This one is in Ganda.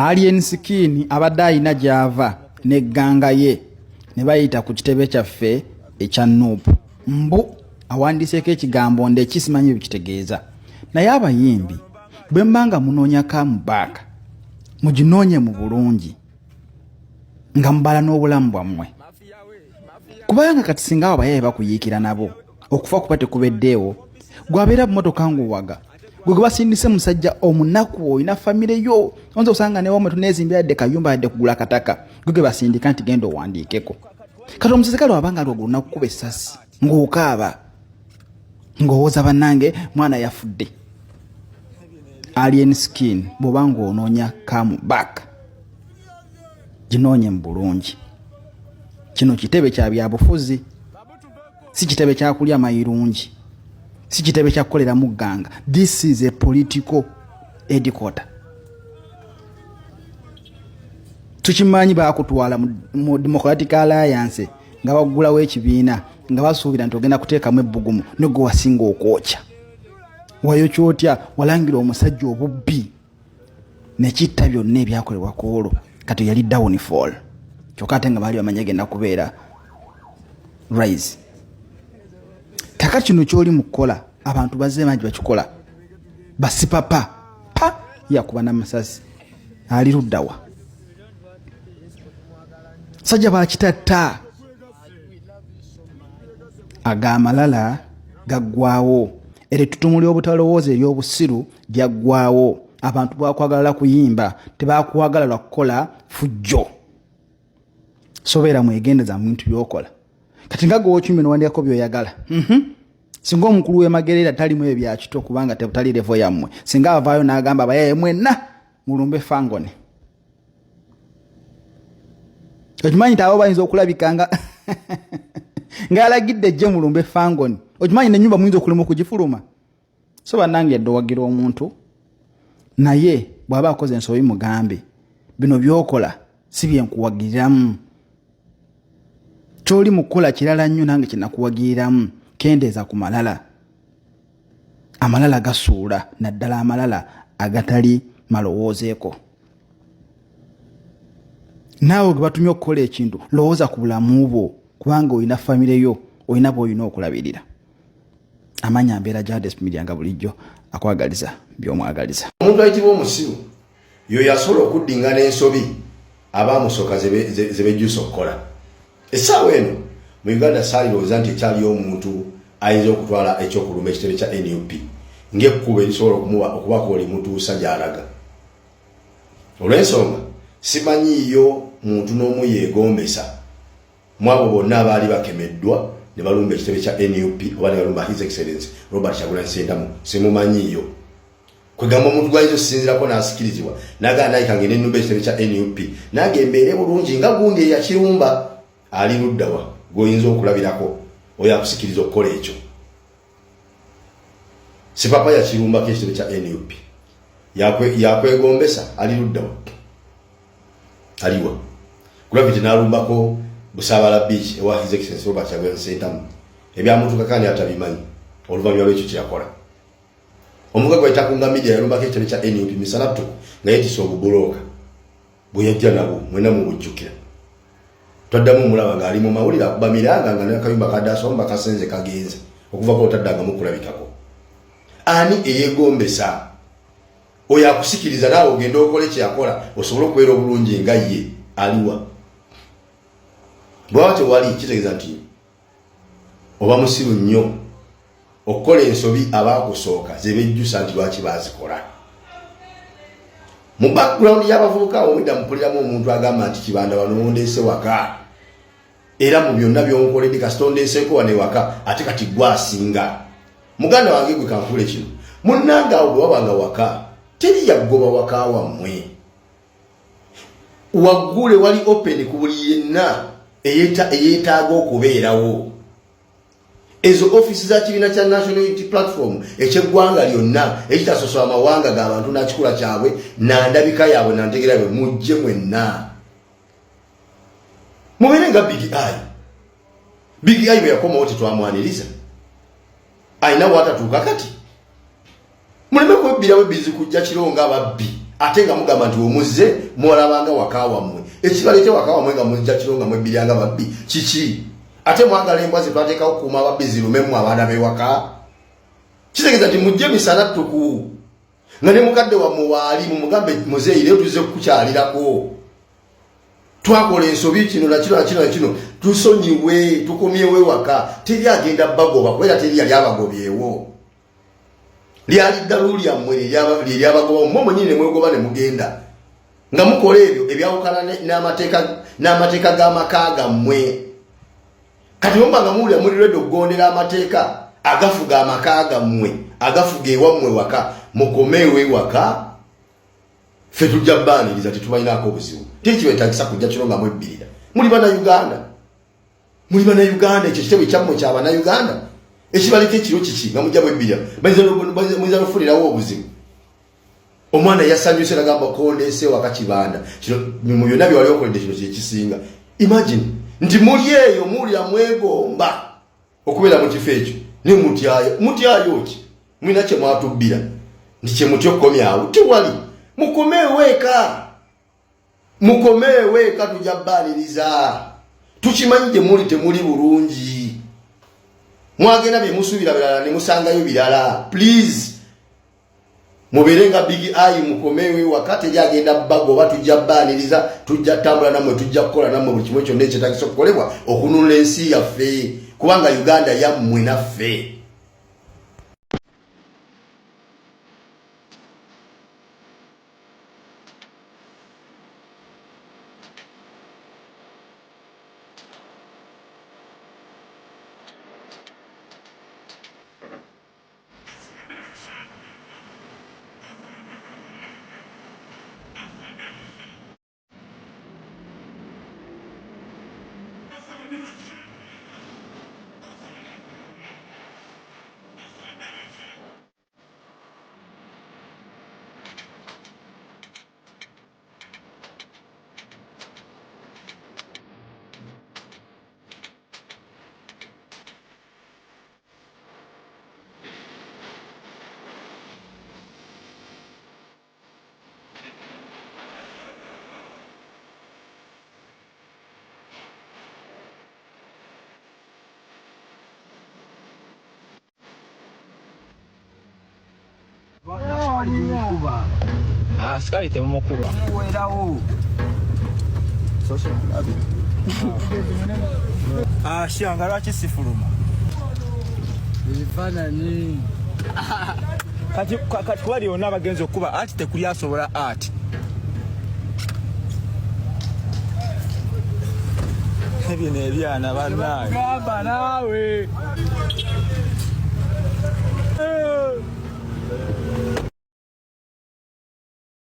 Alien Skin abadde alina gy'ava n'egganga ye ne bayita ku kitebe kyaffe ekya Nup. Mbu awandiiseeko ekigambo ndeki simanyi bikitegeeza. Naye abayimbi bwe muba nga munoonya comeback muginoonye mu bulungi nga mubala n'obulamu bwammwe, kubanga kati singa abo abayaye bakuyiikira nabo okufa kuba tekubeddeewo. Gwabeera bumotoka ng'owaga gwe gwe basindise musajja omunaku, olina famire yo, oyinza osanga newamwe tunezimbira yadde kayumba yadde kugula kataka, gwe gwe basindika nti genda owandiikeko. Kati omusirikale wabanga ali waggulu nakukuba essasi ng'okaaba ng'owoza bannange mwana yafudde. Alien Skin, bw'oba ng'onoonya come back ginoonye mu bulungi. Kino kitebe kya byabufuzi, si kitebe kya kulya mayirungi, si kitebe kya kukoleramu gganga. This is a political headquarter. Tukimanyi bakutwala mu Democratic Alliance nga baggulawo ekibiina nga basuubira nti ogenda kuteekamu ebbugumu, ne gwe wasinga okwokya wayo kyotya walangira omusajja obubbi nekitta byonna ebyakolebwa ku olwo. Kati yali downfall, kyokka ate nga baali bamanyi egenda kubeera rise. Kaka kino kyoli mu kukola, abantu bazze bangi bakikola, basipapa pa yakuba n'amasasi ali luddawa sajja bakitatta ag'amalala gaggwawo, era ettutumu ly'obutalowooza ery'obusiru lyaggwawo. Abantu bakwagala kuyimba, tebakwagala lwa kukola fujjo. Sobeera mwegendeza mu bintu byokola. Kati nga gwe wokyumbi nowandikako byoyagala, Singa omukulu w'emagerera talimu ebyo bya kito, kubanga tebutali level yammwe, singa avaayo n'agamba abayaye mwenna mulumbe Fangone, okimanyi nti abo bayinza okulabika nga ng'alagidde ejje mulumbe Fangoni. Okimanyi nenyumba muyinza okulema okugifuluma. So bannange, edde owagira omuntu, naye bw'aba akoze ensobi mugambe, bino byokola si byenkuwagiriramu, kyoli mu kukola kirala nnyo nange kyenakuwagiriramu. Kendeeza ku malala, amalala gasuula, naddala amalala agatali malowoozeeko. Naawe gwe batumye okukola ekintu, lowooza ku bulamu bwo, kubanga olina famire yo, olina bwolina okulabirira. Amanya mbeera Jades Media, nga bulijjo akwagaliza byomwagaliza. Omuntu ayitibwa omusiru yoyo asobola okuddingana ensobi abamusooka ze bejjusa okukola. Essaawa eno mu Uganda saalirowooza nti ekyaliyo omuntu ayinza okutwala ekyokulumba ekitebe kya NUP ng'ekkubo erisobola okubako olimutuusa gy'alaga, olw'ensonga simanyiiyo muntu n'omu yeegombesa mu abo bonna abaali bakemeddwa ne balumba ekitebe kya NUP oba ne balumba His Excellence Robert Kyagulanyi Ssentamu. Simumanyiiyo. Kwegamba omuntu gwayinza okusinzirako n'asikirizibwa nagamba naye kange nenumba ekitebe kya NUP nange embeere bulungi nga gundi eyakirumba, ali luddawa gw'oyinza okulabirako oyo akusikiriza okukola ekyo? Sipapa yakirumbako ekitebe kya NUP yakwegombesa, ali luddawa? Aliwa Gravity n'alumbako Busaabala Beach ewa His Excellence Robert Kyagulanyi Ssentamu, ebyamutukako ani atabimanyi oluvannyuma lw'ekyo kyeyakola? Omuga gwayita Kunga Media yalumbako ekitebe kya NUP misana ttuku nga yeetisse obubulooka bwe yajja nabwo, mwena mubujjukira. Twaddamu omulaba ng'ali mu mawulire akuba miranga nga nakayumba kadaasomu bakasenze kagenze okuvako otaddangamu kulabikako. Ani eyeegombesa oyo akusikiriza naawe ogenda okole kyeyakola osobole okubeera obulungi nga ye, aliwa? Bwaba tewali, kitegeeza nti oba musiru nnyo okukola ensobi abakusooka zebejjusa nti lwaki bazikola. Mu background y'abavubuka omwidda mupuliramu omuntu agamba nti Kibanda wano wondeese waka, era mu byonna byonkoledde kasita ondeeseeko wano ewaka, ate kati gwe asinga. Muganda wange gwe kankule kino, munnange, awo bwe wabanga waka teri yaggoba waka wammwe, waggule, wali open ku buli yenna eyeetaaga okubeerawo. Ezo ofiisi za kibiina kya National Unity Platform ekyeggwanga lyonna ekitasosola amawanga g'abantu nakikula kyabwe nandabika yaabwe nantegera yaabwe, mujje mwenna mubeere nga Big Eye. Big Eye bwe yakomawo tetwamwaniriza? Alina watatuuka kati. Muleme kwebbirawo ebizi kujja kiro nga ababbi. Ate nga mugamba nti wemuzze mwolabanga waka wammwe, ekibaleete waka wammwe nga mujja kiro nga mwebbiryanga babbi kiki? Ate mwagala embwa zetwateekawo kukuuma ababbi zirumemu abaana b'ewaka? Kitegeeza nti mujje misana ttuku nga ne mukadde wammwe waali, mumugambe, muzeeyi, leero tuzze kukukyalirako, twakola ensobi kino nakino nakino nakino, tusonyiwe, tukomyewo ewaka. Teri agenda bagoba, kubeera teri yali abagobyewo. Lyali ddalu lyammwe lyeryabagoba, mmwe mwenyini ne mwegoba ne mugenda nga mukola ebyo ebyawukana n'amateeka g'amaka gammwe. Kati muba nga muwulira muli ready okugondera amateeka agafuga amaka gammwe, agafuga ewammwe waka, mukomeewo ewaka, ffe tujja baaniriza, tetubalinaako obuzibu. Tekibetagisa kujja kiro nga mwebbirira. Muli bannayuganda, muli bannayuganda, ekyo kitebe kyammwe kya bannayuganda. Ekibaleka ekiro kiki nga mujja mwebbirira? Muyinza nofunirawo obuzibu. Omwana yasanyuse nagamba, kondeese waka kibanda kino. Mu byonna byewali okoledde, kino kyekisinga. Imagine nti muli eyo muwulira mwegomba okubeera mu kifo ekyo, ne mutyayo. Mutyayo ki? Mulina kye mwatubbira nti kyemutya okukomyawo? Tewali. Mukomeewo eka, mukomeewo eka, tujja baaniriza. Tukimanyi gye muli temuli bulungi, mwagenda bye musuubira birala ne musangayo birala. Please, mubeere nga Big Eye, mukomeewo ewaka, teri agenda bagoba, tujja baaniriza, tujja tambula nammwe, tujja kukola nammwe buli kimu kyonna ekyetagisa okukolebwa okununula ensi yaffe, kubanga Uganda yammwe naffe. Asikali temumukuba. Muwerawo. Ashanga lwaki sifuluma? Ebifaananyi. Kati kati kuba lyonna abagenzi okukuba ati tekuli asobola ati. Bino ebyana bannange. Gamba naawe.